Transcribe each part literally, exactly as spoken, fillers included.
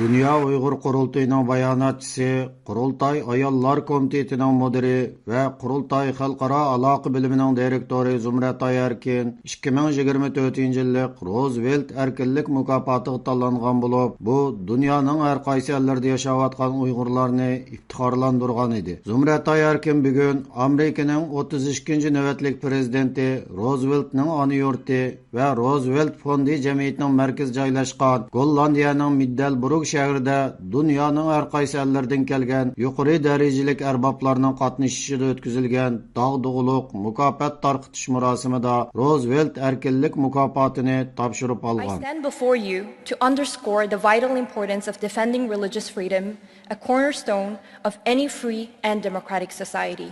دۇنيا ئۇيغۇر قۇرۇلتىيىنىڭ باياناتچىسى، قۇرۇلتاي ئاياللار كومىتېتىنىڭ مۇدىرى ۋە قۇرۇلتاي خەلقئارا ئالاقە بۆلۈمىنىڭ دىرېكتورى زۇمرەت ئايەركىن ئىككى مىڭ يىگىرمە تۆتىنچى يىللىق روزۋېلت ئەركىنلىك مۇكاپاتىغا تاللانغان بولۇپ، بۇ دۇنيانىڭ ھەر قايسى ئەللىرىدە ياشاۋاتقان ئۇيغۇرلارنى ئىپتىخارلاندۇرغان ئىدى. زۇمرەت ئايەركىن بۈگۈن ئامېرىكىنىڭ ئوتتۇز ئىككىنچى نۆۋەتلىك پىرېزىدېنتى، روزۋېلتنىڭ ئانا يۇرتى ۋە روزۋېلت فوندى جەمئىيىتىنىڭ مەركىزى جايلاشقان گوللاندىيەنىڭ مىددەلبۇرگ شەھىرىدە دۇنيانىڭ ھەر قايسى ئەللىرىدىن كەلگەن يۇقىرى دەرىجىلىك ئەربابلارنىڭ قاتنىشىشىدا ئۆتكۈزۈلگەن داغدۇغىلىق مۇكاپات تارقىتىش مۇراسىمىدا روزۋېلت ئەركىنلىك مۇكاپاتىنى تاپشۇرۇپ I ئالغان. Stand before you to underscore the vital importance of defending religious freedom, a cornerstone of any free and democratic society.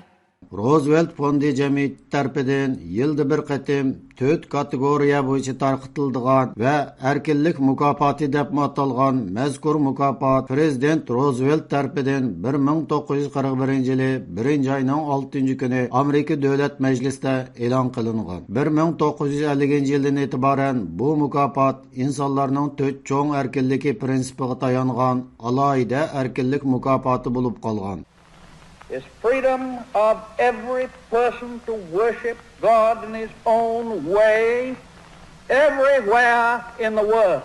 روزۋېلت فوندى جەمئىيىتى تەرىپىدىن يىلدا بىر قېتىم تۆت كاتېگورىيە بويىچە تارقىتىلىدىغان ۋە ئەركىنلىك مۇكاپاتى دەپمۇ ئاتالغان مەزكۇر مۇكاپات پىرېزىدېنت روزۋېلت تەرىپىدىن بىر مىڭ توققۇز يۈز قىرىق بىرىنچى يىلى بىرىنچى ئاينىڭ ئالتىنچى كۈنى ئامېرىكا دۆلەت مەجلىسىدە ئېلان قىلىنغان. بىر مىڭ توققۇز يۈز ئەللىكىنچى يىلدىن ئېتىبارەن بۇ مۇكاپات ئىنسانلارنىڭ تۆت چوڭ ئەركىنلىكى پىرىنسىپىغا تايانغان ئالاھىدە ئەركىنلىك مۇكاپاتى بولۇپ قالغان. Is freedom of every person to worship God in his own way everywhere in the world.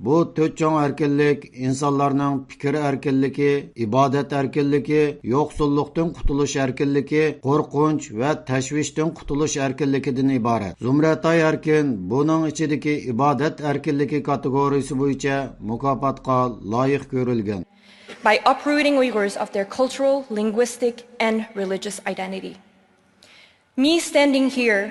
بۇ تۆت چوڭ ئەركىنلىك ئىنسانلارنىڭ پىكىر ئەركىنلىكى، ئىبادەت ئەركىنلىكى، يوقسۇللۇقتىن قۇتۇلۇش ئەركىنلىكى، قورقۇنچ ۋە تەشۋىشتىن قۇتۇلۇش ئەركىنلىكىدىن ئىبارەت. زۇمرەت ئايەركىن بۇنىڭ ئىچىدىكى ئىبادەت ئەركىنلىكى كاتېگورىيىسى بويىچە مۇكاپاتقا لايىق كۆرۈلگەن. By uprooting Uyghurs of their cultural, linguistic, and religious identity. Me standing here,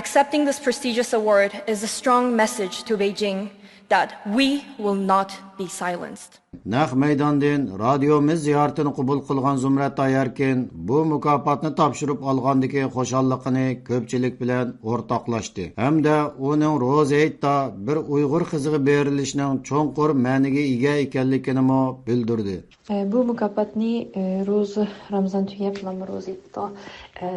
accepting this prestigious award is a strong message to Beijing that we will not be silenced. نەق مەيداندىن رادىيومىز زىيارىتىنى قوبۇل قىلغان زۇمرەت ئايەركىن بۇ مۇكاپاتنى تاپشۇرۇپ ئالغاندىكى خۇشاللىقىنى كۆپچىلىك بىلەن ئورتاقلاشتى ھەمدە ئۇنىڭ روزا ھېيتتا بىر ئۇيغۇر قىزىغا بېرىلىشىنىڭ چوڭقۇر مەنىگە ئىگە ئىكەنلىكىنىمۇ بىلدۈردى. ئە، بۇ مۇكاپاتنى، ئە، روزا رامىزان تۈگەپ لامما روزا ھېيتتا، ئە،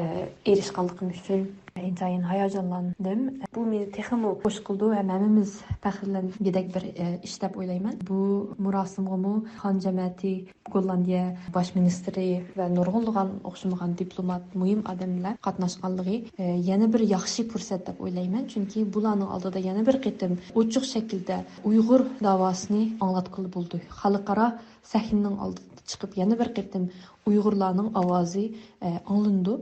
ئېرىشكەنلىكىم ئۈچۈن ئىنتايىن ھاياجانلاندىم. بۇ مېنى تېخىمۇ خۇش قىلىدۇ ھەم ھەممىمىز پەخىرلەنگۈدەك بىر، ئە، ئىش دەپ ئويلايمەن. بۇ مۇراسىمغىمۇ خان جەمەتى، گوللاندىيە باش مىنىستىرى ۋە نۇرغۇنلىغان ئوخشىمىغان دىپلومات، مۇھىم ئادەملەر قاتناشقانلىقى، ئە، يەنە بىر ياخشى پۇرسەت دەپ ئويلايمەن. چۈنكى بۇلارنىڭ ئالدىدا يەنە بىر قېتىم ئوچۇق شەكىلدە ئۇيغۇر داۋاسىنى ئاڭلاتقىلى بولىدۇ. خەلقئارا سەھنىنىڭ ئالدىدا چىقىپ يەنە بىر قېتىم ئۇيغۇرلارنىڭ ئاۋازى، ئە، ئاڭلىنىدۇ.